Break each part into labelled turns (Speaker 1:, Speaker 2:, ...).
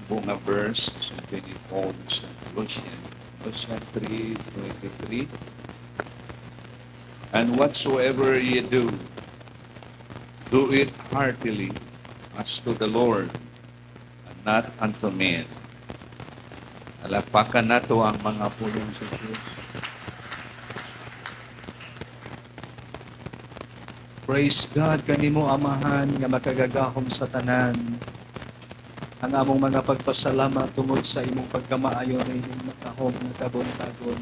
Speaker 1: Sambo nga verse, so ni Paul sa Colossians, Colossians 3:23. "And whatsoever ye do, do it heartily as to the Lord and not unto men." Palakpakan nato ang mga pulong sa Diyos.
Speaker 2: Praise God kanimo, Amahan nga makagagahom sa tanan. Ang among mga pagpasalamat tungod sa imong pagkamaayo na imong matahom nga kabuntagon.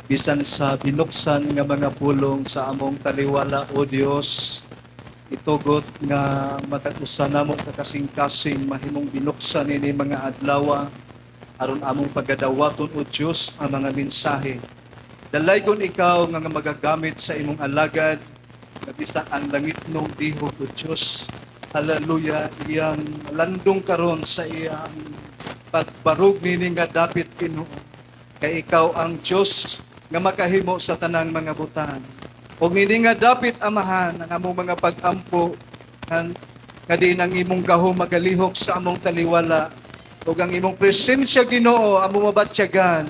Speaker 2: Bisan sa binuksan nga mga pulong sa among taliwala, O Dios, itugot nga matag usa namong kakasing-kasing mahimong binuksan ini mga adlaw aron among pagadawaton, O Dios, ang mga mensahe. Dalaygon ikaw nga magagamit sa imong alagad nga bisan ang langitnong dihog, O Dios. Hallelujah, iyang landong karon sa iyang pagbarog nini nga dapit, Ginoo. Kay ikaw ang Dios nga makahimo sa tanang mga butang. Og nini nga dapit, Amahan, ang among mga pag-ampo nga diin ang imong gahom magalihok sa among taliwala ug ang imong presensya, Ginoo, among mabatyagan.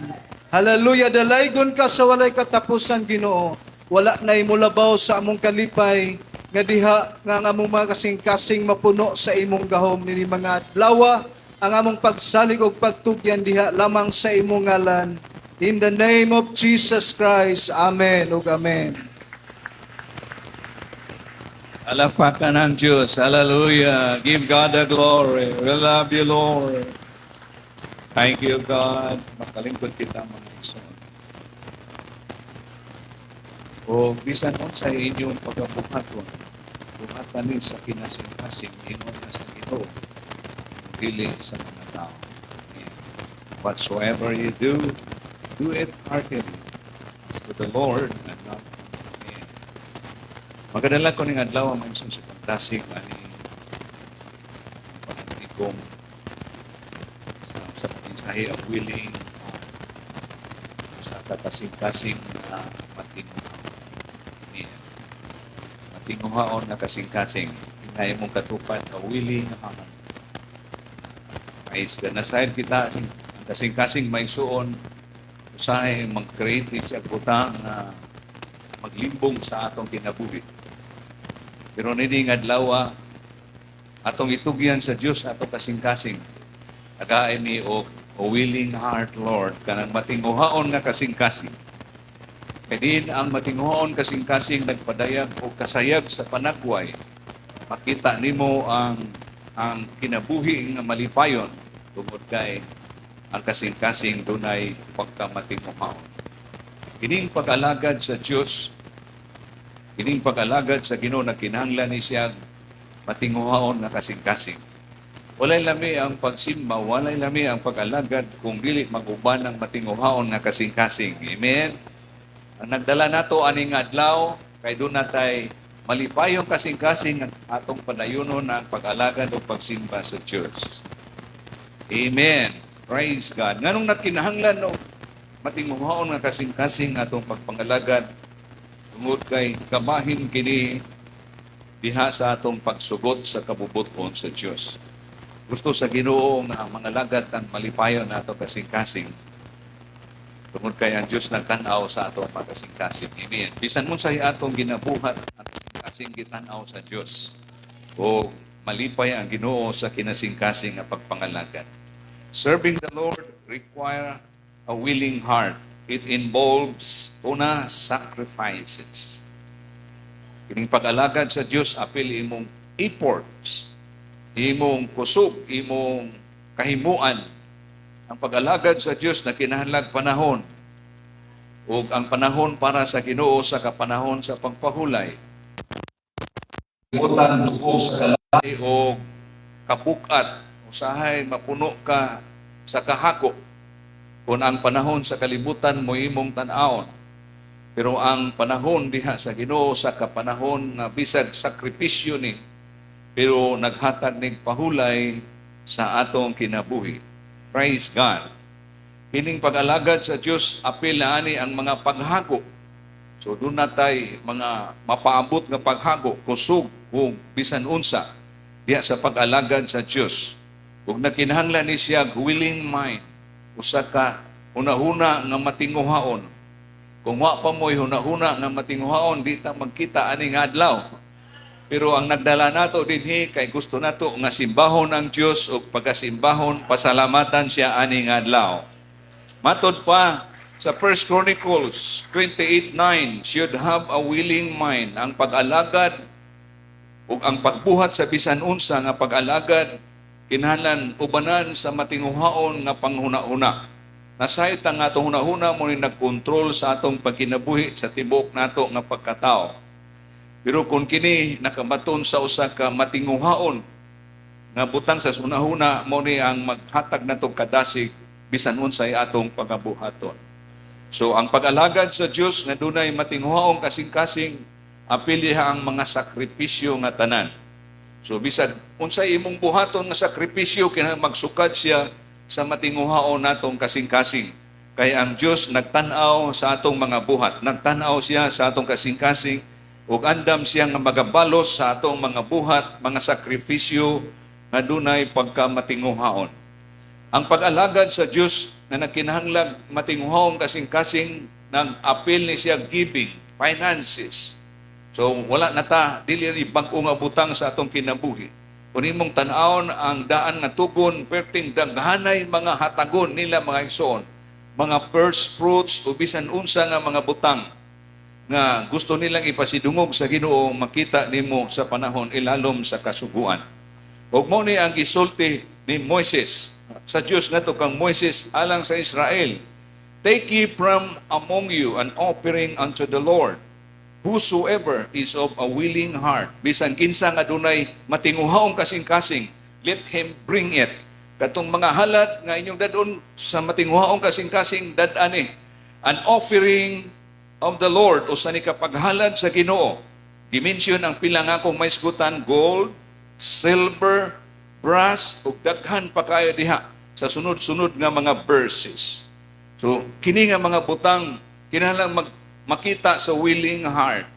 Speaker 2: Hallelujah, dalaygon ka sa walay katapusan, Ginoo. Wala na molabaw sa among kalipay nga diha nga ang among mga kasing-kasing mapuno sa imong gahom nini mga adlaw, ang among pagsalig ug pagtugyan diha lamang sa imong ngalan. In the name of Jesus Christ. Amen ug amen.
Speaker 1: Palakpakan ang Diyos. Hallelujah. Give God the glory. We love you, Lord. Thank you, God. Makalingkod kita, mga igsoon. O bisan sa inyong pagabuhaton, buhatan ni sa kinasing-kasing, ingon nga sa Ginoo, dili sa mga tao. Amen. Whatsoever you do, do it heartily, as to the Lord and not unto men. Magadala ko ning adlaw, mga igsoon, sa pagdasig ani pagtigom sa mensahe, "A Willing Heart," sa kakasing-kasing na matinguhaon. Amen. Matinguhaon na kasing-kasing, inay mong katupad, "A willing heart." Praise God. Nasayod kita, ang kasing-kasing maigsuon, usahay mag-create siya butang na maglimbong sa atong kinabuhi. Pero nini nga adlaw, atong itugyan sa Dios atong kasing-kasing. Tagai mi og "a willing heart, Lord," kanang matinguhaon nga kasing-kasing. Kay diin ang matinguhaon kasing-kasing nagpadayag og kasayag sa panagway. Makita nimo ang kinabuhi nga malipayon tungod kay ang kasing-kasing dunay pagkamatinguhaon. Kining pag-alagad sa Dios, kining pag-alagad sa Ginoo, nagkinahanglan ni siya matinguhaon nga kasing-kasing. Walay lami ang pagsimba, walay lami ang pag-alagad kung dili mag-uban ang matinguhaon nga kasing-kasing. Amen? Ang nagdala nato aning adlaw kay duna tay malipayong kasing-kasing ang atong padayunon ang pag-alagad o pagsimba sa Diyos. Amen. Praise God. Nganong nagkinahanglan no matinguhaon nga kasing-kasing atong pagpangalagad? Tungod kay kabahin kini diha sa atong pagsugot sa kabubuton sa Dios. Gusto sa Ginoo nga mga lagad ang malipayon nato kasing-kasing. Tungod kay ang Dios nagtan-aw sa atong kasing-kasing. Amen. Bisan mo sa atong ginabuhat, ang kasing-kasing gitan-aw sa Dios. O malipay ang Ginoo sa kinasing-kasing nga pagpangalagad. Serving the Lord require a willing heart. It involves, una, sacrifices. Kining pag-alagad sa Dios apil imong efforts, imong kusog, imong kahimuan. Ang pag-alagad sa Dios na kinahanglag panahon. Ug ang panahon para sa Ginoo sa kapanahon sa pagpahulay. Butan dugo sa kalay o kabukat, usahay mapuno ka sa kahako kung ang panahon sa kalibutan mo imong tan-awon. Pero ang panahon diha sa Ginoo sa kapanahon nga bisag sakripisyo ni, pero naghatag nig pahulay sa atong kinabuhi. Praise God. Kining pag-alagad sa Dios apil na ani ang mga paghago. So duna tay mga mapaabot nga paghago, kusog kung bisan unsa diha sa pag-alagad sa Dios. Ug nagkinahanglan ni siya willing mind, usa ka hunahuna nga matinguhaon. Kung wa pa mo'y hunahuna nga matinguhaon, di ta magkita ani nga adlaw. Pero ang nagdala nato dinhi kay gusto nato nga simbahon ang Dios ug pagkasimbahon, pasalamatan siya ani nga adlaw. Matod pa sa 1 Chronicles 28:9, should have a willing mind. Ang pag-alagad ug ang pagbuhat sa bisan unsa nga pag-alagad kinahanglan ubanan sa matinguhaon nga panghuna-huna. Nasayod ta nga atong hunahuna mo ni nagkontrol sa atong pagkinabuhi sa tibuok nato nga pagkatao. Pero kung kini nakabaton sa usa ka matinguhaon nga butang sa hunahuna, mo ni ang maghatag nato kadasig bisan unsay atong pagabuhaton. So ang pag-alagad sa Dios nga dunay matinguhaong kasing-kasing, apil diha ang mga sakripisyo nga tanan. So bisag unsay imong buhaton nga sakripisyo, kinahanglan magsukad siya sa matinguhaon natong kasing-kasing. Kay ang Dios nagtan-aw sa atong mga buhat, nagtan-aw siya sa atong kasing-kasing ug andam siya nga magabalos sa atong mga buhat, mga sakripisyo nga dunay pagkamatinguhaon. Ang pag-alagad sa Dios nga nagkinahanglag matinguhaong kasing-kasing, nag-apil ni siya giving, finances. So wala na ta, dili ni bag-o nga butang sa atong kinabuhi. Kung imong tan-awon ang Daan nga Tugon, perting daghanay mga hatagon nila, mga igsoon. Mga first fruits o bisan unsa nga mga butang nga gusto nilang ipasidungog sa Ginoo, makita nimo sa panahon ilalom sa Kasuguan. Ug mo ni ang gisulti ni Moises sa Dios ngadto kang Moises alang sa Israel. "Take ye from among you an offering unto the Lord. Whosoever is of a willing heart." Bisan kinsa nga dunay matinguhaong kasing-kasing, let him bring it. Katong mga halad nga inyong dadon sa matinguhaong kasing-kasing, dad-ani. An offering of the Lord, usa ni ka paghalad sa Ginoo. Gi-mention ang pila nga akong maisgutan: gold, silver, brass, ug daghan pa kayo diha sa sunod-sunod nga mga verses. So kini nga mga butang kinahanglan makita sa willing heart.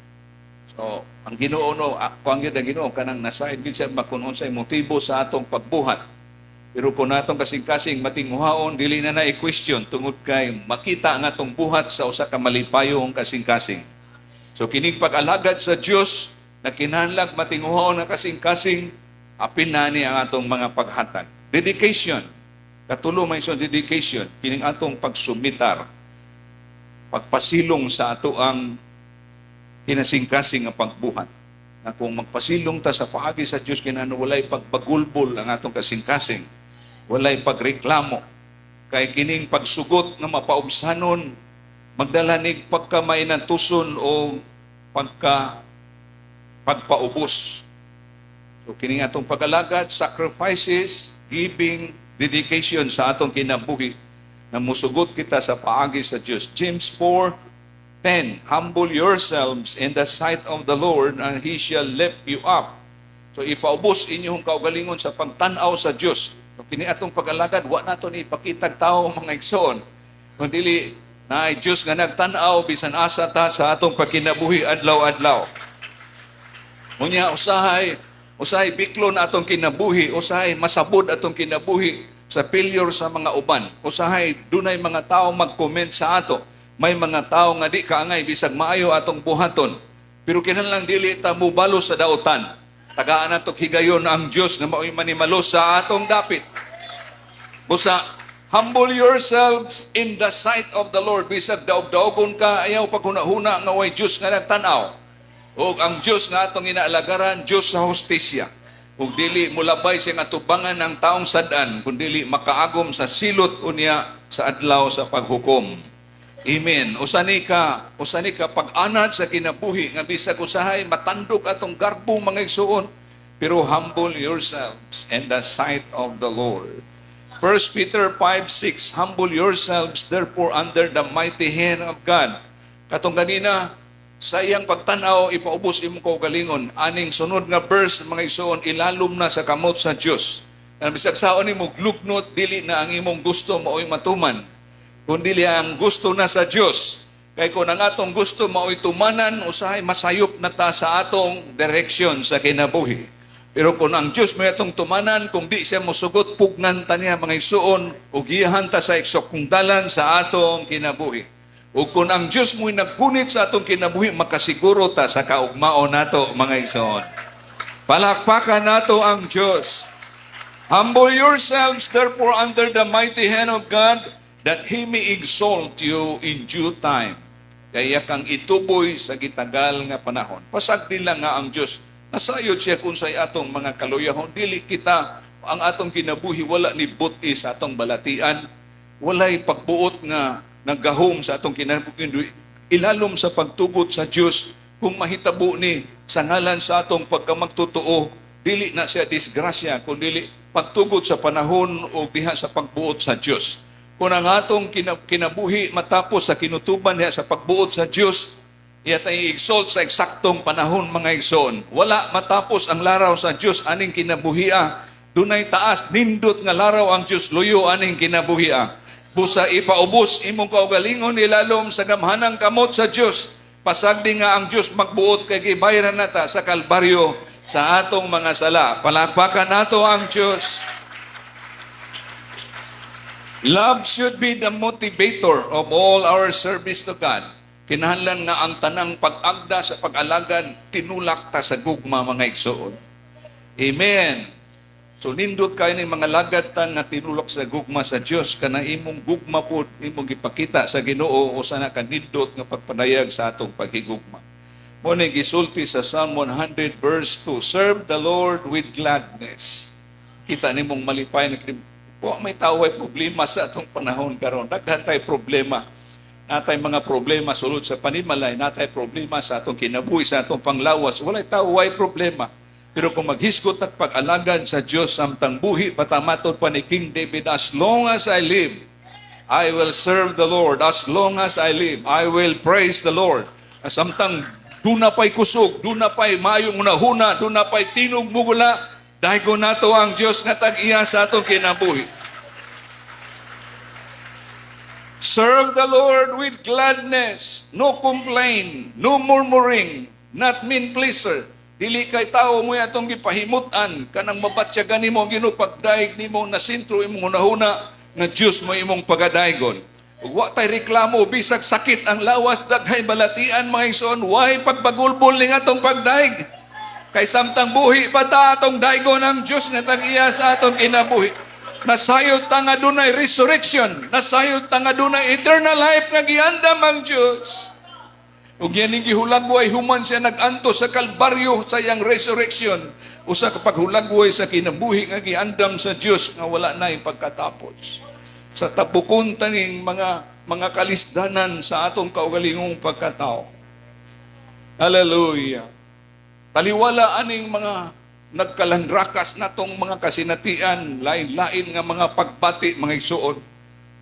Speaker 1: So ang Ginoo no, ako ang gyud ang Ginoo kanang nasayod gyud siya kung unsay motibo sa atong pagbuhat. Pero kung natong kasing-kasing matinguhaon, dili na na i-question tungod kay makita ang atong buhat sa usa ka malipayong kasing-kasing. So kining pag-alagad sa Dios na kinahanglan matinguhaon ang kasing-kasing, apil na ni ang atong mga paghatag. Dedication. Katulo may so dedication, kining atong pagsumitar, pagpasilong sa ato ang kinasingkasing nga pagbuhat. Na kung magpasilong ta sa paagi sa Dios, kinahanglan walay pagbagulbol ang atong kasingkasing, walay pagreklamo. Kay kining pagsugot nga mapaubsanon, magdala nig pagkamainantuson o pagpaubos. So kining atong pag-alagad, sacrifices, giving, dedication sa atong kinabuhi na musugot kita sa paagi sa Dios. James 4:10, "Humble yourselves in the sight of the Lord and He shall lift you up." So ipaubos inyong kaugalingon sa pagtan-aw sa Dios. So kini atong pag-alagad, wa nato ni ipakitag tao, mga igsoon. Kung dili naay Dios nga nagtan-aw bisan asa ta sa atong pagkinabuhi adlaw-adlaw. Unya usahay biklon atong kinabuhi, usahay masabod atong kinabuhi sa failure sa mga uban. Usahay dunay mga tao mag-comment sa ato. May mga tao nga di kaangay bisag maayo atong buhaton. Pero kinahanglan dili ta mubalos sa dautan. Tagaan nato higayon ang Dios nga mao'y manimalos sa atong dapit. Busa, humble yourselves in the sight of the Lord. Bisag daog-daogon ka, ayaw paghuna-huna nga way Dios nga nagtan-aw. O ang Dios nga atong inaalagaran, Dios sa hustisya. Ug dili mulabay siya nga tubangan ng taong sad-an, kun dili makaagom sa silot unya sa adlaw sa paghukom. Amen. Usa ni ka pag-anad sa kinabuhi nga bisag usahay matandog atong garbo, mga igsuon, pero humble yourselves in the sight of the Lord. 1 Peter 5:6, "Humble yourselves therefore under the mighty hand of God." Katong ganina, sa iyang pagtanaw, ipaubos imong kaugalingon. Aning sunod nga verse, mga igsuon, ilalom na sa kamot sa Dios. Nga bisag saon nimo glugnot, dili na ang imong gusto mao'y matuman, kun dili ang gusto na sa Dios. Kay kung ang atong gusto mao'y tumanan, usahay masayop na ta sa atong direksyon sa kinabuhi. Pero Pero kung ang Diyos may atong tumanan, kung di siya mosugot, pugnan ta niya, mga igsuon, ug giyahan ta sa eksaktong dalan sa atong kinabuhi. Ug kung ang Diyos mo'y naggunit sa atong kinabuhi, makasiguro ta sa kaugmaon nato, mga igsuon. Palakpakan nato ang Diyos. Humble yourselves therefore under the mighty hand of God, that He may exalt you in due time. Kaya kang ituboy sa gitagal nga panahon. Pasagdi lang nga ang Diyos. Nasayod siya kung sa atong mga kaluyahon. Dili kita, ang atong kinabuhi wala ni buti sa atong balatian. Walay pagbuot nga naggahom sa atong kinabuhi. Ilalom sa pagtugot sa Diyos, kung mahitabo ni sa ngalan sa atong pagkamagtotoo, dili na siya disgrasya, kung dili pagtugot sa panahon o diha sa pagbuot sa Diyos. Kung ang atong kinabuhi matapos sa kinutuban diha sa pagbuot sa Diyos, iya tayo exalt sa eksaktong panahon, mga igsoon. Wala matapos ang laraw sa Diyos aning kinabuhia. Dunay taas, nindot nga laraw ang Diyos luyo aning kinabuhia. Busa ipaubos imong kaugalingon ilalom sa gamhanang kamot sa Diyos. Pasagdi nga ang Diyos magbuot kay gibayaran nata sa Kalbaryo sa atong mga sala. Palakpakan nato ang Diyos. Love should be the motivator of all our service to God. Kinahanglan nga ang tanang pag-agda sa pag-alagad, tinulak ta sa gugma, mga igsoon. Amen. So nindot kayo ng mga lagad ta nga tinulak sa gugma sa Dios, kana imong gugma pod imong gipakita sa Ginoo, usa na ka nindot nga pagpanayag sa atong paghigugma. Mao ni gisulti sa Psalm 100 verse 2, "Serve the Lord with gladness." Kita nimong malipay na wa may taway problema sa atong panahon karon. Daghan tay problema. Natay mga problema sulod sa panimalay, natay problema sa atong kinabuhi, sa atong panglawas. Walay taway problema. Pero kung maghisgot at pag-alagad sa Diyos samtang buhi, patamatod pa ni King David, "As long as I live, I will serve the Lord. As long as I live, I will praise the Lord." Samtang duna pa'y kusog, duna pa'y mayong hunahuna, duna pa'y tinog mugula, daygon nato ang Diyos nga tag-iya sa atong kinabuhi. Serve the Lord with gladness, no complaint, no murmuring, not men pleaser. Dili kay tao mo atong gipahimutan, kanang mabatyagan nimo ang Ginoo, pagdaig nimo na sentro imong hunahuna nga Dios mo imong pagadaygon. Ug wa tay reklamo bisag sakit ang lawas, daghay balatian, mga igsoon, way pagbagulbol ning atong pagdaig. Kay samtang buhi pa ta, atong daygon ang Dios nga tag-iya sa atong kinabuhi. Nasayod ta nga dunay resurrection, nasayod ta nga dunay eternal life nga giandam ang Dios. Ug yan ning gihulagway human siya nag-antos sa Kalbaryo sa iyang resurrection. Usa ka paghulagway sa kinabuhi nga giandam sa Dios nga wala na pagkatapos. Sa tabukon taning mga kalisdanan sa atong kaugalingong pagkatao. Hallelujah. Taliwala aning mga nagkalandrakas natong mga kasinatian, lain-lain nga mga pagbati, mga igsuon.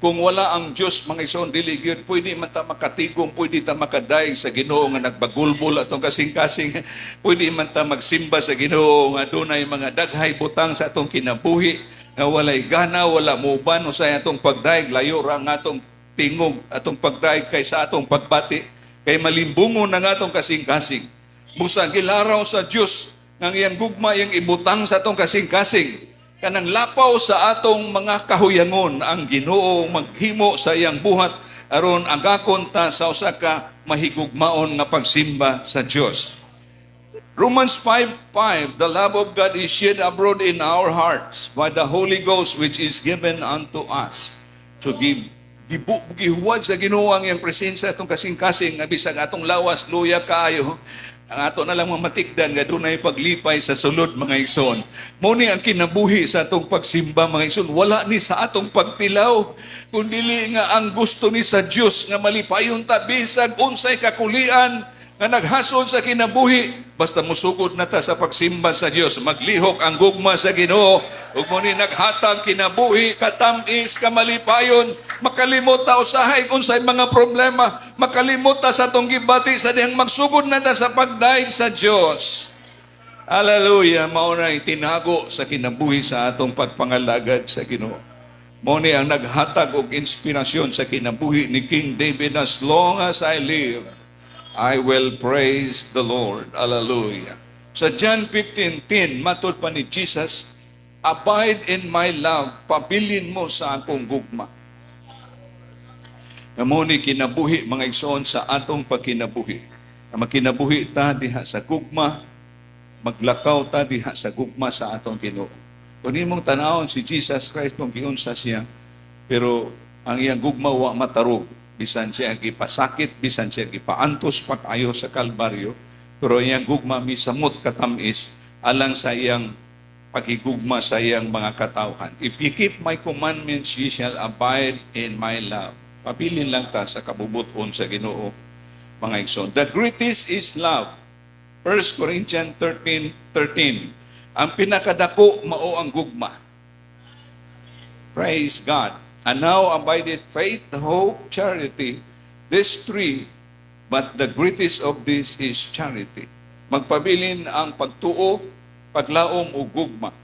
Speaker 1: Kung wala ang Diyos, mga igsoon, dili gyud pwede man ta makatigom, pwede ta makadayeg sa Ginoo nga nagbagulbol atong kasing-kasing, pwede man ta magsimba sa Ginoo nga dunay mga daghay butang sa atong kinabuhi nga walay gana, wala muban usay atong pagdayeg, layo ra ang atong tingog, atong pagdayeg kay sa atong pagbati, kay malimbungon ang atong kasing-kasing. Busa gilaraw sa Dios nga ang iyang gugma iyang ibutang sa atong kasing-kasing. Kanang lapaw sa atong mga kahuyangon, ang Ginoo maghimo sa iyang buhat aron agakon ta sa usa ka mahigugmaon nga pagsimba sa Dios. Romans 5:5, "The love of God is shed abroad in our hearts by the Holy Ghost which is given unto us." So gihuwad sa Ginoo ang iyang presensya atong kasing-kasing nga bisag atong lawas luya kaayo, ang ato na lang mamatikdan nga dunay paglipay sa sulod, mga igsoon. Mao ni ang kinabuhi sa atong pagsimba, mga igsoon. Wala ni sa atong pagtilaw kun dili nga ang gusto ni sa Dios nga malipayon ta bisag unsay kakulian nga naghasol sa kinabuhi, basta musugod na ta sa pagsimba sa Dios, maglihok ang gugma sa Ginoo ug mo ni naghatag kinabuhi, katamis, kamalipayon. Makalimot ta usahay unsay mga problema, makalimot ta sa atong gibati sa dihang magsugod na ta sa pagdaig sa Dios. Hallelujah. Mao na itinago sa kinabuhi sa atong pagpangalagad sa Ginoo. Mao ni ang naghatag og inspirasyon sa kinabuhi ni King David, "As long as I live, I will praise the Lord." Hallelujah. Sa John 15:10, matud pa ni Jesus, "Abide in my love," pabilin mo sa akong gugma. Nga mao ni kinabuhi, mga igsoon, sa atong pagkinabuhi. Nga magkinabuhi ta diha sa gugma, maglakaw ta diha sa gugma sa atong Ginoo. Kung imong tanawon si Jesus Christ kung giunsa siya, pero ang iyang gugma wa matarog, bisan siya gipasakit, bisan siya gipaantos pa kayo sa Kalbaryo, pero iyang gugma misamot katamis alang sa iyang paghigugma sa iyang mga katawhan. "If you keep my commandments, ye shall abide in my love." Pabilin lang ta sa kabubuton sa Ginoo, mga igsoon. The greatest is love. 1 Corinthians 13:13. Ang pinakadako mao ang gugma. Praise God. And now abideth faith, hope, charity. These three, but the greatest of these is charity. Magpabilin ang pagtuo, paglaom o gugma.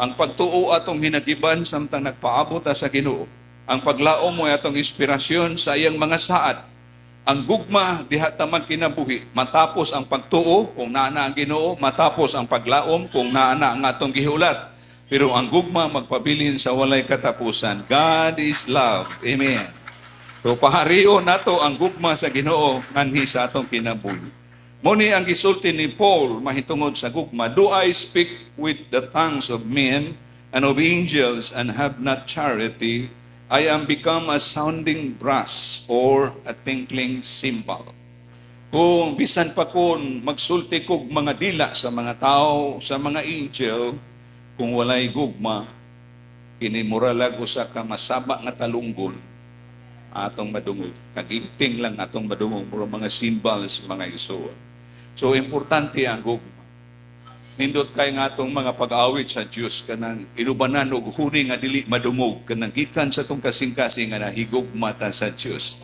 Speaker 1: Ang pagtuo atong hinagiban samtang nagpaabot ta sa Ginoo. Ang paglaom mo atong inspirasyon sa iyang mga saad. Ang gugma diha ta magkinabuhi. Matapos ang pagtuo kung naa na ang Ginoo, matapos ang paglaom kung naa na ang atong gihulat. Pero ang gugma magpabilin sa walay katapusan. God is love. Amen. So paharion nato ang gugma sa Ginoo nganhi sa atong kinabuhi. Mao ni ang gisulti ni Paul mahitungod sa gugma. "Do I speak with the tongues of men and of angels and have not charity, I am become a sounding brass or a tinkling cymbal." Kung bisan pa kon magsulti kog mga dila sa mga tao, sa mga angel, kung walay gugma, kini muralag usa ka masaba nga talunggon atong madungog. Kaginting lang atong madungog, puro mga cymbals, mga igsoon. So importante ang gugma. Nindot kay nga atong mga pag-awit sa Dios, kanang inubanan og huni nga dili madungog, kanang gikan sa atong kasing-kasing nga nahigugma ta sa Dios.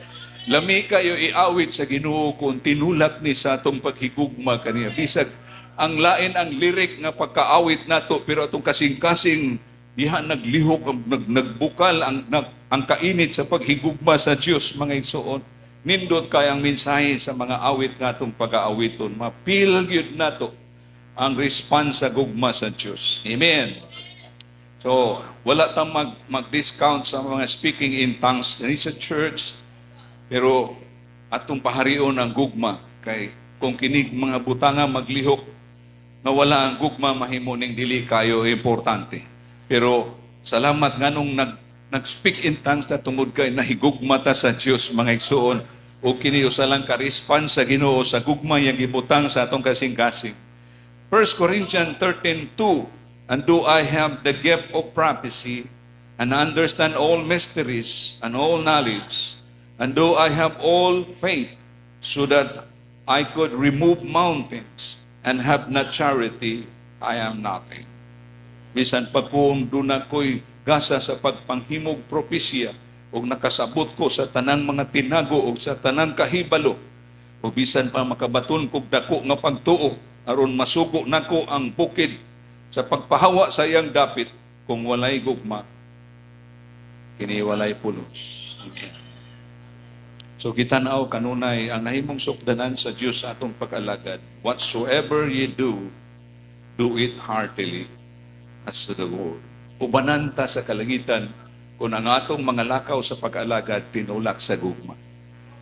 Speaker 1: Lami kayo iawit sa Ginoo kung tinulak ni sa atong paghigugma kaniya. Bisag ang lain ang lyric nga pagkaawit nato, pero atong kasing-kasing diha naglihok ang nagbukal ang kainit sa paghigugma sa Dios, mga igsoon. Nindot kay ang mensahe sa mga awit nga atong pag-aawiton. Ma-feel gyud nato ang response sa gugma sa Dios. Amen. So, wala tang mag-discount sa mga speaking in tongues diri sa church, pero atong paharion ang gugma kay kung kinig mga butanga maglihok nga wala ang gugma, mahimo ning dili kayo importante. Pero salamat nganong nag-speak in tongues ta tungod kay nahigugma ta sa Dios, mga igsoon, o kini usa lang ka response sa Ginoo sa gugma yang gibutang sa atong kasing-kasing. 1 Corinthians 13:2, "And do I have the gift of prophecy and understand all mysteries and all knowledge, and do I have all faith so that I could remove mountains, and have not charity, I am nothing." Bisan pa kung duna ko'y gasa sa pagpanghimog propesya o nakasabot ko sa tanang mga tinago o sa tanang kahibalo, o bisan pa makabaton kog dako nga pagtuo aron masugo nako ang bukid sa pagpahawa sa iyang dapit, kung walay gugma, kini walay pulos. Amen. So kita nao kanunay ang nahimong sukdanan sa Dios sa atong pag-alagad. "Whatsoever ye do, do it heartily as to the Lord." Ubanan ta sa kalangitan kung ang atong mga lakaw sa pag-alagad tinulak sa gugma.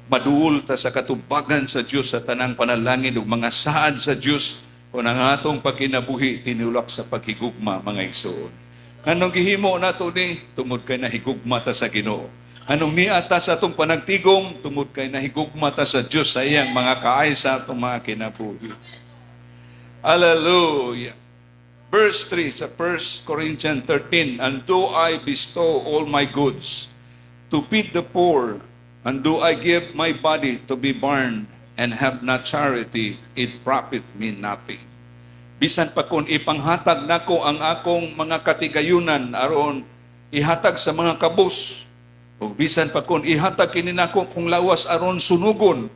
Speaker 1: Maduol ta sa katubagan sa Dios sa tanang panalangin ug mga saad sa Dios kung ang atong pagkinabuhi tinulak sa paghigugma, mga igsoon. Anong gihimo nato ni tungod kay nahigugma ta sa Ginoo? Anong niata sa atong panagtigom tungod kay nahigugma ta sa Dios sa iyang mga kaay sa atong mga kinabuhi? Hallelujah. Verse 3 sa 1 Corinthians 13, "And do I bestow all my goods to feed the poor, and do I give my body to be burned, and have not charity, it profit me nothing." Bisan pa kung ipanghatag nako ang akong mga katigayunan aron ihatag sa mga kabus, ug bisan pa kung ihatag kini nako kung lawas aron sunugon,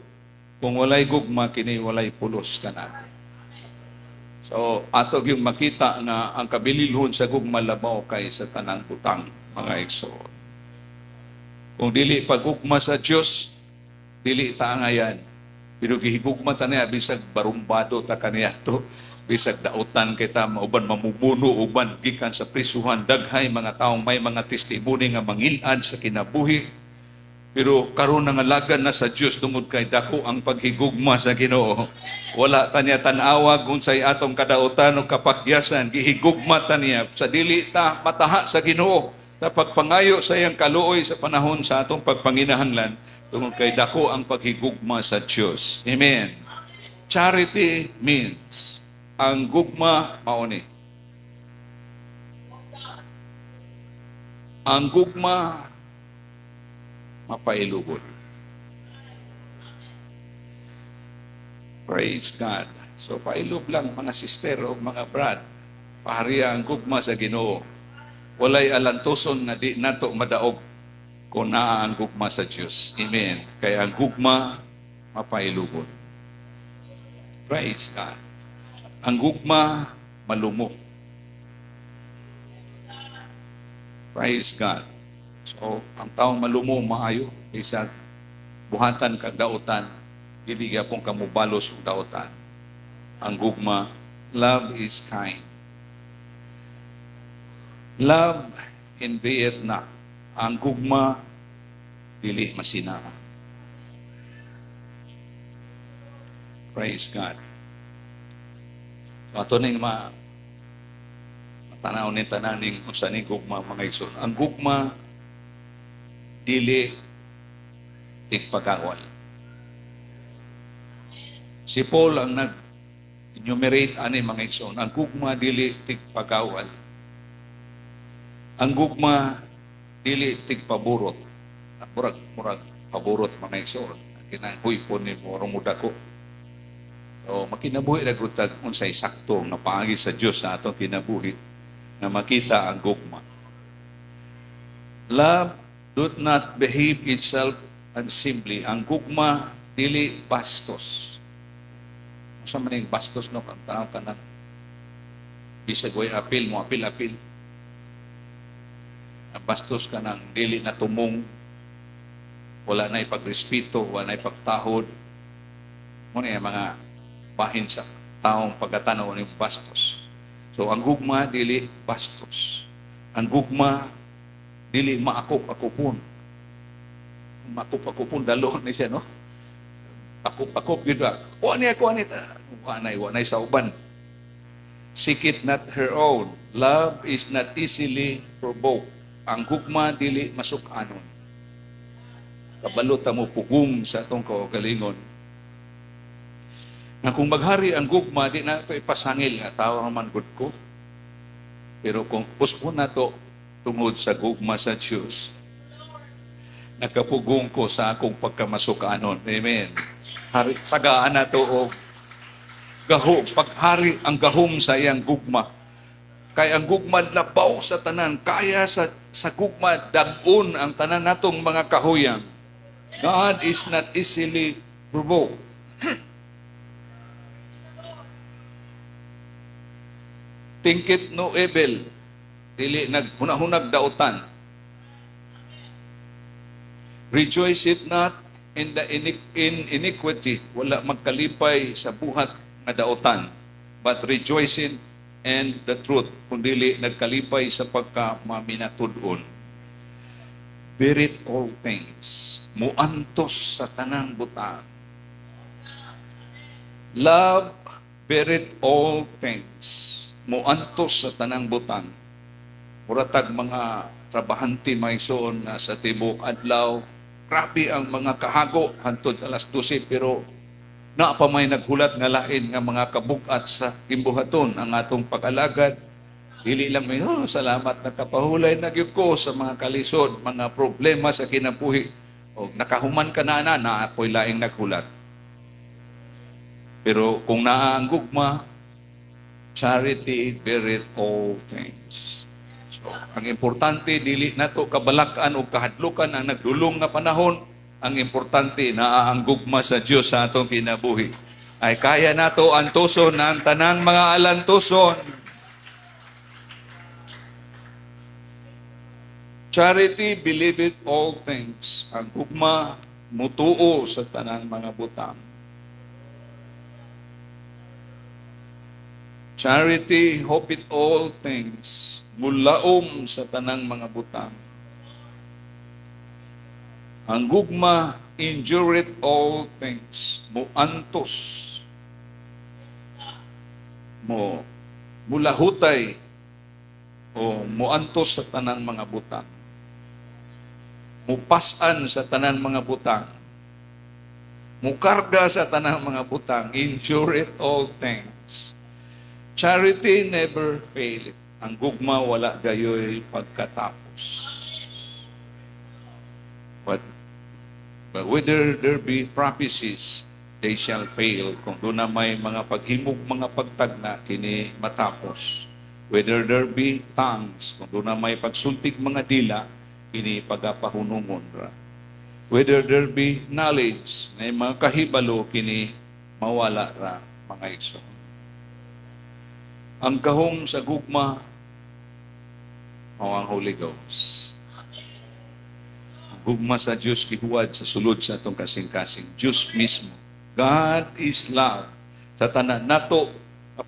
Speaker 1: kung walay gugma, kini walay pulos kanako. So, ato yung makita nga ang kabililhon sa gugma labaw kay sa tanang butang, mga igsoon. Kung dili pagugma sa Dios, dili ta angayan. Pero gihigugma ta niya bisag barumbado ta kaniadto, Bisag dautan kita, mauban mamubuno, uban gikan sa prisuhan, daghay mga taong may mga testimony nga mangilad sa kinabuhi. Pero karon nangalagan na sa Dios tungod kay dako ang paghigugma sa Ginoo. Wala ta niya tan-awa kung say atong kadautan o kapakyasan, gihigugma ta niya sa dili ta mataha sa Ginoo sa pagpangayo sa iyang kaluoy sa panahon sa atong pagpanginahanglan tungod kay dako ang paghigugma sa Dios. Amen. Charity means ang gugma mao ni. Ang gugma mapailubod. Praise God. So pailob lang, mga sister o mga brad. Pahariya ang gugma sa Ginoo. Walay alantuson nga di nato madaog kung naa ang gugma sa Dios. Amen. Kaya ang gugma mapailubod. Praise God. Ang gugma malumo. Praise God. So, ang taong malumo maayo isa buhatan kag dautan, dili gyapon ka mobalos og dautan. Ang gugma, love is kind. Love envieth not. Ang gugma dili masinaa. Praise God. So ato ning ma tanaw ni tananing unsa ni gugma, mga igsoon. Ang gugma dili tigpagawal. Si Paul ang nag-enumerate ani, mga igsoon. Ang gugma dili tigpagawal. Ang gugma dili tigpaburot. Murag paburot, mga igsoon. Kinang huy po ni mo dako. So makinabuhi na gud tag unsay sakto nga paagi sa Dios sa atong kinabuhi nga makita ang gugma. Love doth not behave itself unseemly. Ang gugma dili bastos. Unsa man yung bastos, no? Ang tao ka ng bisag way apil mo apil apil. Ang bastos ka ng dili na tumong, wala na ipagrespeto, wala na ipagtahod. Mao na mga bahin sa taong pagkatanaw ng bastos. So ang gugma dili bastos. Ang gugma dili maakop-akopon. Maakop-akopon dalo ni siya, no? Akop-akop gyud ba? Kuha niya, kuha niya. Wa na sa uban. Seeketh not her own. Love is not easily provoked. Ang gugma dili masuk-anon. Kabalo ta mo pugong sa atong kaugalingon. Nga kung maghari ang gugma, di na ito ipasangil nga tao raman gud ko. Pero kung usbon na to tungod sa gugma sa Diyos, nakapugong ko sa akong pagkamasukanon. Amen. Hari, tagaan na to og gahom, paghari ang gahom sa iyang gugma. Kay ang gugma labaw sa tanan, kaya sa gugma dag-on ang tanan natong mga kahuyang. God is not easily provoked. Thinketh no evil, dili naghunahunag dautan. Rejoice it not in iniquity, wala magkalipay sa buhat nga dautan, but rejoicing in the truth, kundili nagkalipay sa pagka maminatud-on. Beareth all things, muantos sa tanang butang. Love beareth all things, muantos sa tanang butang. Muratag mga trabahante, mga igsoon, nga sa tibok adlaw, grabe ang mga kahago hantod alas 12, pero naa pa may naghulat nga lain nga mga kabugat sa gimbuhaton ang atong pag-alagad. Dili lang may, "Oh, salamat, nakapahulay na gyud ko sa mga kalisod, mga problema sa kinabuhi." O nakahuman ka na na, naapoy laing naghulat. Pero kung naa ang gugma, charity beareth all things. So, ang importante, dili nato kabalakan o kahadlukan ang nagdulong nga panahon. Ang importante, naa ang gugma sa Dios sa atong kinabuhi. Ay kaya nato antuson ang tanang mga alantuson. Charity believeth all things. Ang gugma mutuo sa tanang mga butang. Charity hopeth all things, mulaom sa tanang mga butang. Ang gugma endureth all things, muantos, mo mulahutay o muantos sa tanang mga butang. Mupasan sa tanang mga butang. Mukarga sa tanang mga butang. Endureth all things. Charity never faileth. Ang gugma wala gayoy pagkatapos. But whether there be prophecies, they shall fail. Kung duna may mga paghimog, mga pagtagna, kini matapos. Whether there be tongues, kung duna may pagsultig mga dila, kini pagapahunungon ra. Whether there be knowledge, na mga kahibalo, kini mawala ra, mga igsoon. Ang gahom sa gugma, mao ang Holy Ghost. Ang gugma sa Diyos gihuwad sa sulod sa atong kasing-kasing. Diyos mismo. God is love. Sa tanan nato,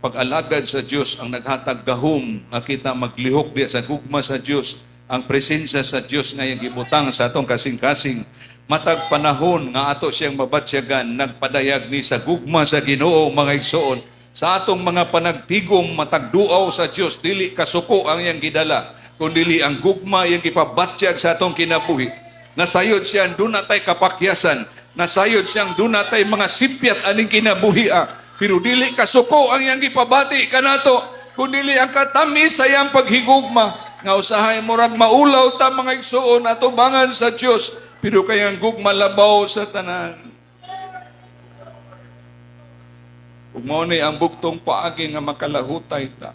Speaker 1: pag-alagad sa Diyos ang naghatag gahom nga kita maglihok diya sa gugma sa Diyos, ang presensya sa Diyos nga iyang gibutang sa atong kasing-kasing. Matag panahon nga ato siyang mabatsyagan, nagpadayag ni sa gugma sa Ginoo, mga igsoon. Sa atong mga panagtigom, matagduaw sa Diyos, dili kasuko ang iyang gidala, kundili ang gugma iyang gipabatyag sa atong kinabuhi. Nasayod siyang duna tay kapakyasan, nasayod siyang duna tay mga sipyat aning kinabuhi. Pero dili kasuko ang iyang gipabati kanato, kundili ang katamis sa iyang paghigugma. Nga usahay murag maulaw ta, mga igsuon, atubangan sa Dios, pero kay ang gugma labaw sa tanan. Ug mao ni ang bugtong paagi nga makalahutay ta.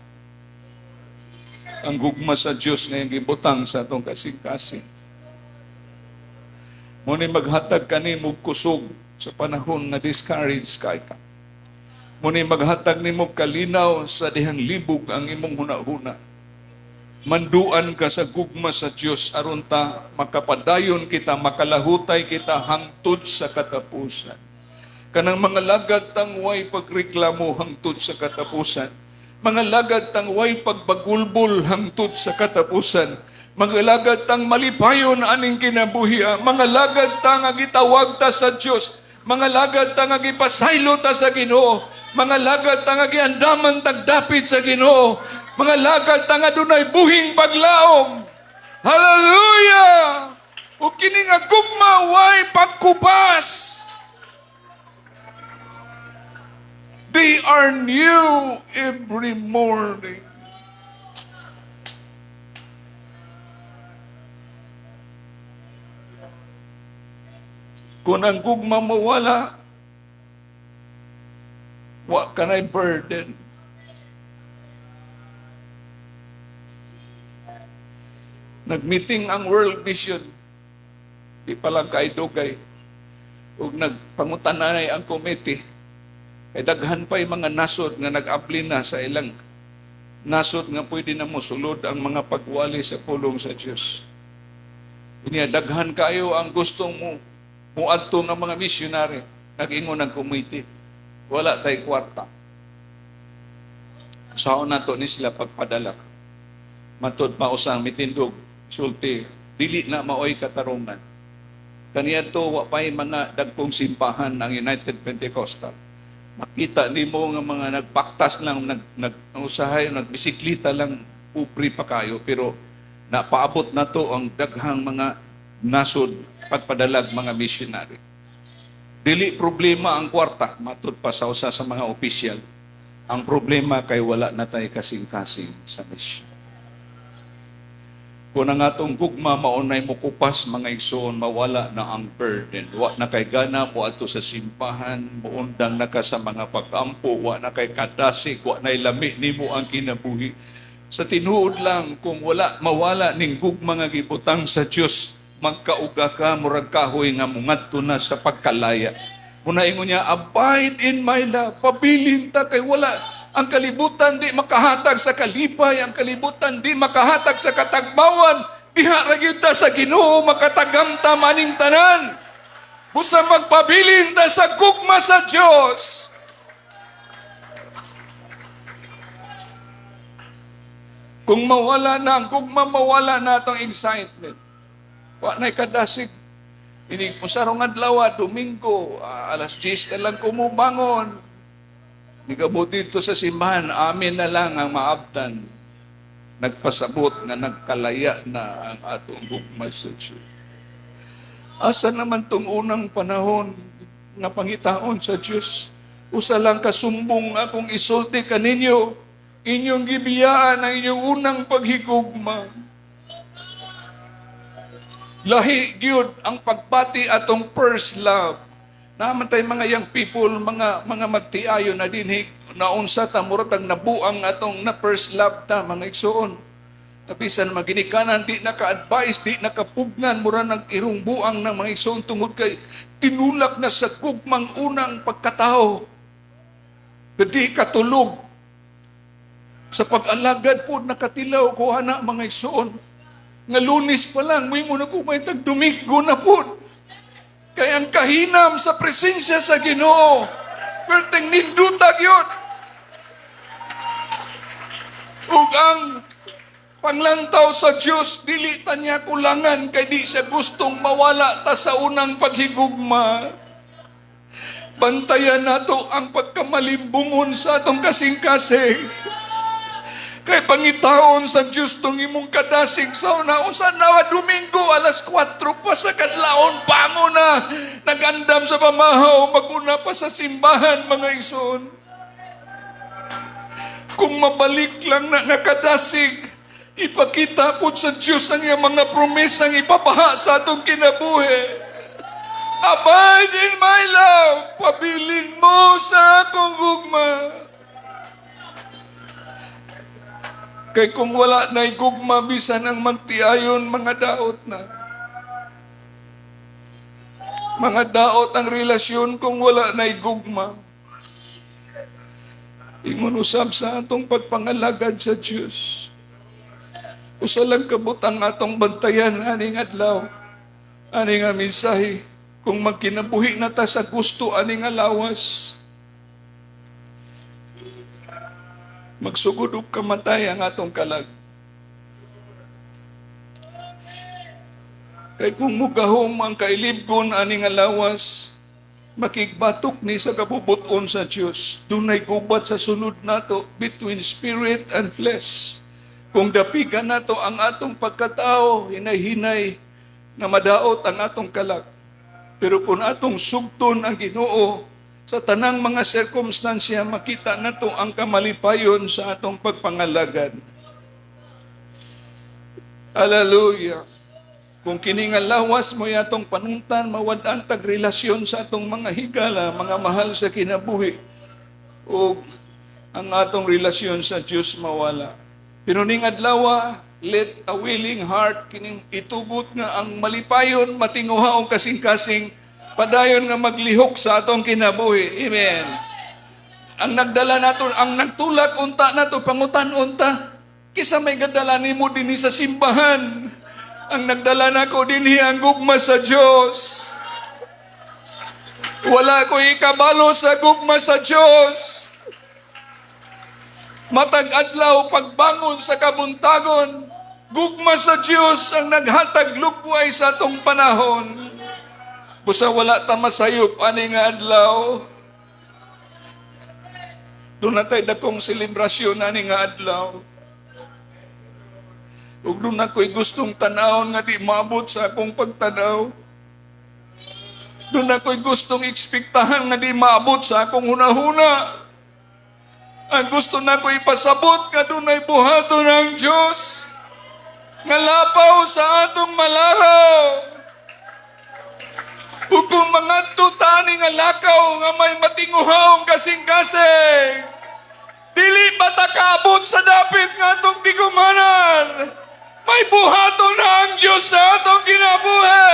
Speaker 1: Ang gugma sa Dios nga iyang gibutang sa atong kasing-kasing. Mao ni maghatag kanimo kusog sa panahon nga discouraged kay ka. Mao ni maghatag nimo kalinaw sa dihang libog ang imong hunahuna. Manduan ka sa gugma sa Dios aron ta makapadayon kita, makalahutay kita hangtod sa katapusan. Kanang mga lagad tang way pagreklamo hangtod sa katapusan. Mga lagad tang way pagbagulbol hangtod sa katapusan. Mga lagad tang malipayon aning kinabuhi. Mga lagad tang nga gitawag ta sa Dios. Mga lagad ta nga gipasaylo ta sa Ginoo. Mga lagad ta nga giandaman tagdapit sa Ginoo. Mga lagad ta nga dunay buhing paglaom. Hallelujah! Ug kini nga gugma way pagkupas. They are new every morning. Kung ang gugma mo wala, wa ka na'y burden. Nag-meeting ang World Vision. Di pa lang kay dugay. Ug nagpangutanay ang committee. Kay daghan pa'y mga nasod nga nag-apply na sa ilang nasod nga pwede na mo sulod ang mga pagwali sa pulong sa Dios. Inya daghan kayo ang gustong mo muadto nga mga missionary. Nag-ingon ang committee, wala tay kwarta. Saon nato ni sila pagpadala? Matod pa usang mitindog, sulti, dili na maoy katarungan. Kaniadto wa pay mga dagkong simbahan ang United Pentecostal. Makita nimo nga mga nagpaktas lang, usahay, nagbisiklita lang, pupri pa kayo, pero napaabot na to ang daghang mga nasod pagpadalag mga missionary. Dili problema ang kwarta, matud pa sa usa sa mga opisyal. Ang problema kay wala na tay kasing-kasing sa mission. Kung ang atong gugma maunay mukupas, mga igsoon, mawala na ang burden. Wa na kay gana mo adto sa simbahan, muundang na ka sa mga pag-ampo, wa na kay kadasig, wa na lami nimo ang kinabuhi. Sa tinuod lang, kung wala mawala ning gugma nga gibutang sa Dios, magkauga ka murag kahoy nga mungadto na sa pagkalaya. Una ingon niya, "Abide in my love." Pabilin ta kay wala ang kalibutan di makahatag sa kalipay, ang kalibutan di makahatag sa katagbawan. Diha ra gyud ta sa Ginoo makatagam ta maning tanan. Busa magpabilin ta sa gugma sa Dios. Kung mawala na ang gugma, mawala na atong excitement. Wa na'y kadasig. Inig usarong adlaw, Domingo, alas 10 na lang kumubangon. Nigabot dito sa simbahan, amin na lang ang maabtan. Nagpasabot nga nagkalaya na ang atong gugma sa Diyos. Asa naman tong unang panahon nga pangitaon sa Diyos? Usa lang kasumbong akong isulti kaninyo, inyong gibiyaan ang inyong unang paghigugma. Lahi gyud ang pagpati atong first love. Naman tay mga young people, mga magtiayo na dinhi naunsa ta, murag tag nabuang atong na first love ta, mga igsuon. Bisan maginikanan, di naka-advise, di nakapugnan, mura nag irong buang ng mga igsuon tungod kay tinulak na sa gugmang unang pagkatao. Di katulog. Sa pag-alagad po, nakatilaw ko ana, mga igsuon. Nga Lunes pa lang, may muna ko may tag Domingo na po. Kaya ang kahinam sa presensya sa Ginoo, perteng nindutag yun. Ug ang panglantaw sa Diyos, dili ta niya kulangan kay di siya gustong mawala ta sa unang paghigugma. Bantayan nato ang pagkamalimbungon sa atong kasing-kasing. Kay pangitaon sa Diyos tong imong kadasig sa una. Unsa na Domingo, alas 4 pa sa kadlaon, bango na. Nagandam sa pamahaw, maguna pa sa simbahan, mga igsoon. Kung mabalik lang na nakadasig, ipakita po sa Diyos ang iyang mga promesang ipabaha sa atong kinabuhi. Abide in my love, pabilin mo sa akong gugma. Kay kung wala na'y gugma, bisan ang magtiayon, mga daot na. Mga daot ang relasyon kung wala na'y gugma. Ingon usab sa atong pagpangalagad sa Diyos. Usa lang kabutang atong bantayan aning adlaw, ani nga mensahe, kung magkinabuhi na ta sa gusto ani nga lawas, magsugod og kamatay ang atong kalag. Kay kung mugahom ang kailibgon ani nga lawas, makigbatok ni sa kabubuton sa Dios. Dunay gubat sa sulod nato between spirit and flesh. Kung dapigan nato ang atong pagkatao, hinay-hinay nga madaot ang atong kalag. Pero kung atong sugton ang Ginoo sa tanang mga sirkumstansya, makita nato ang kamalipayon sa atong pagpangalagad. Hallelujah. Kung kini nga lawas mo atong panungtan, mawad-an tag relasyon sa atong mga higala, mga mahal sa kinabuhi, o ang atong relasyon sa Dios mawala. Pero ning adlaw, let a willing heart kining itugot nga ang malipayon matinguhaong kasing-kasing padayon nga maglihok sa atong kinabuhi. Amen. Ang nagdala nato, ang nagtulak unta nato, pangutan unta, kisa may gadala nimo dinhi sa simbahan. Ang nagdala nako dinhi ang gugma sa Dios. Wala ko ikabalo sa gugma sa Dios. Matag adlaw pagbangon sa kabuntagon, gugma sa Dios ang naghatag lugway sa atong panahon. Busa wala ta masayop ani nga adlaw. Doon na tayo dakong selebrasyon ani nga adlaw. Ug doon ako'y gustong tanawon nga di maabot sa akong pagtanaw. Doon ako'y gustong ekspektahan nga di maabot sa akong hunahuna. Ang gusto na ko ipasabot nga dunay buhaton ng Diyos nga lapaw sa atong malaraw. Ug kung mangadto tani nga lakaw nga may matinguhaong kasing-kasing, dili ba ta kaabot sa dapit nga atong tigumanan? May buhaton na ang Diyos sa atong kinabuhi.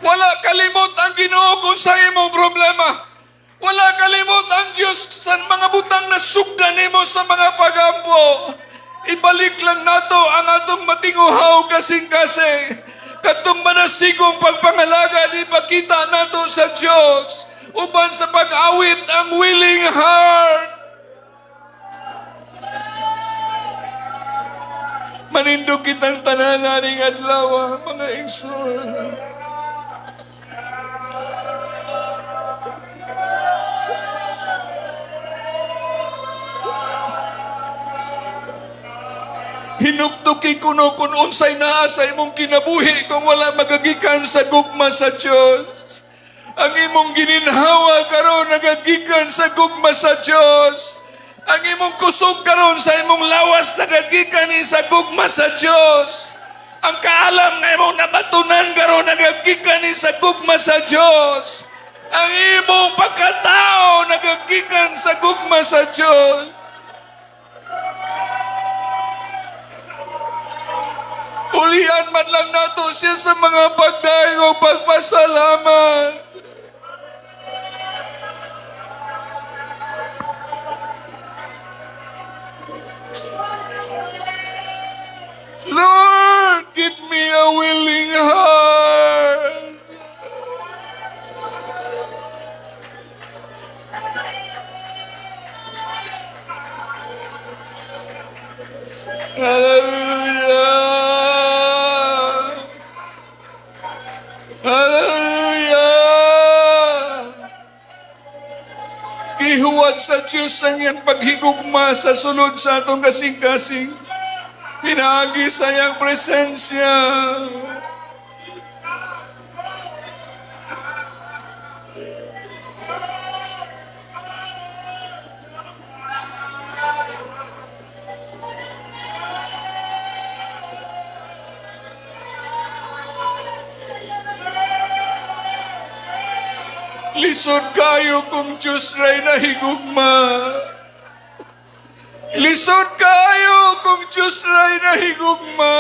Speaker 1: Wala kalimot ang Ginoo kung sa imong problema. Wala kalimot ang Diyos sa mga butang na sugdan nimo sa mga pagampo. Ibalik lang nato ang atong matinguhaw kasing-kasing. Katong manasigong pagpangalaga, ipakita nato sa Diyos. Uban sa pag-awit ang willing heart. Manindog kitang tanan aning adlaw, mga igsoon. Hinukduki kuno kung unsay naa sa imong kinabuhi kung wala magagikan sa gugma sa Dios. Ang imong gininhawa karon nagagikan sa gugma sa Dios. Ang imong kusog karon sa imong lawas nagagikan ni sa gugma sa Dios. Ang kaalam nga imong nabatunan karon nagagikan ni sa gugma sa Dios. Ang imong pagkatao nagagikan sa gugma sa Dios. Ulian man lang nato siya sa mga pagdaig o pagpasalamat. Lord, give me a willing heart. Hallelujah! Hallelujah! Gihuwat sa Diyos ang iyang paghigugma sa sulod sa atong kasing-kasing. Pinaagi sa iyang presensya. Lisod kayo kung Diyos ray nahigugma. Lisod kayo kung Diyos ray nahigugma.